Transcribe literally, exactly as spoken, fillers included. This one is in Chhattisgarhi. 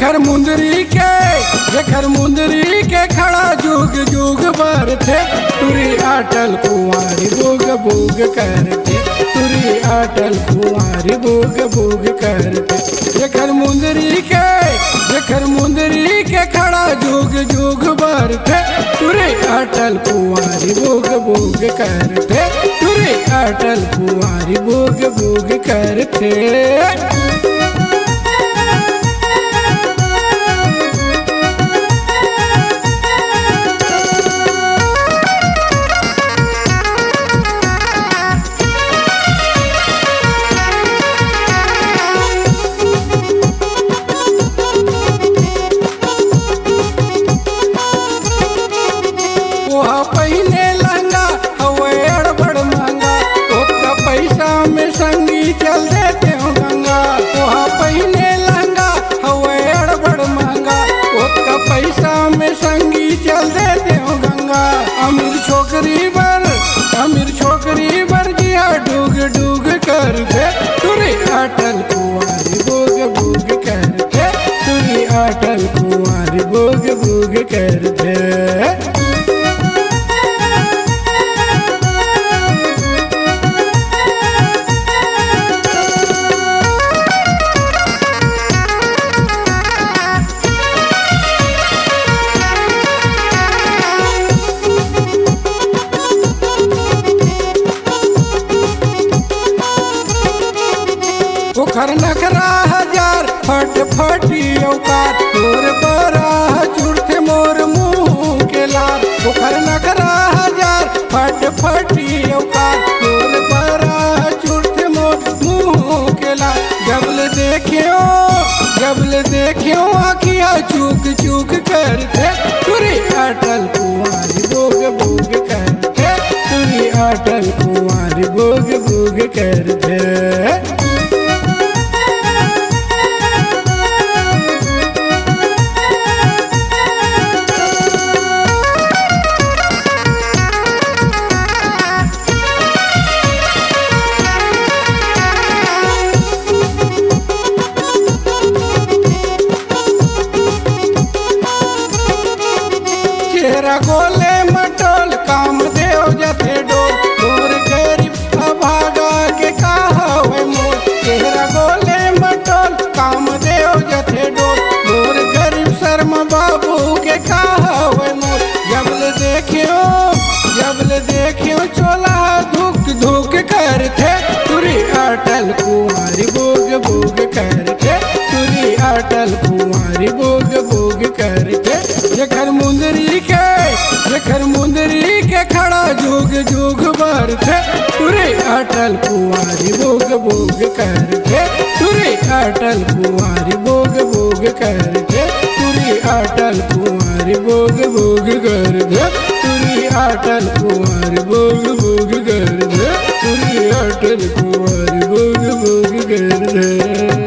जेखर मुंदरी के, जेखर मुंदरी के खड़ा जुग जुग बरथे, टुरी अटल कुंवारी बुग बुग करथे, टुरी अटल कुंवारी बुग बुग करथे। जेखर मुंदरी के, जेखर मुंदरी के खड़ा जुग जुग बरथे, टुरी अटल कुंवारी बुग बुग करथे, टुरी अटल कुंवारी बुग बुग करथे। ओहा पहिने लहंगा हवय अड़बड़ महंगा, ओतका पैसा में संगी चल देते हो गंगा। ओहा पहिने लहंगा हवय अड़बड़ महंगा, ओतका पैसा में संगी चल देते हो गंगा। अमीर छोकरी बर, अमीर छोकरी बर जिया डूग डूग करथे, टुरी अटल कुंवारी बुग बुग करथे, टुरी अटल कुंवारी बुग बुग करथे। ओखर नखरा हजार फटफटी औकात, तोर बरा चुरथे मोर मुंह के लार। ओखर नखरा हजार फटफटी औकात, तोर बरा चुरथे मोर मुंह के लार। जब ले देखेंव, जब ले देखेंव अँखिया चूक चूक करथे, टुरी अटल कुंवारी बोग बोग करथे, टुरी अटल कुंवारी बोग बोग करथे। चेहरा गोले मटोल काम देव जथे डोल, मोर गरीब अभागा के का हवे मोल। चेहरा गोले मटोल काम देव जथे डोल, मोर गरीब शर्मा बाबू के का हवे मोल। जब ले देखेंव, जब ले देखेंव चोला धुक धुक करथे, टुरी अटल कुंवारी बोग बोग करथे, टुरी अटल कुंवारी बोग बोग करथे। जेखर मुंदरी के, जेखर मुंदरी के खड़ा जुग जुग बरथे, टुरी अटल कुंवारी बोग बोग करथे, टुरी अटल कुंवारी बोग बोग करथे, टुरी अटल कुंवारी बोग बोग करथे, टुरी अटल कुंवारी बोग बोग करथे, टुरी अटल कुंवारी बोग बोग करथे।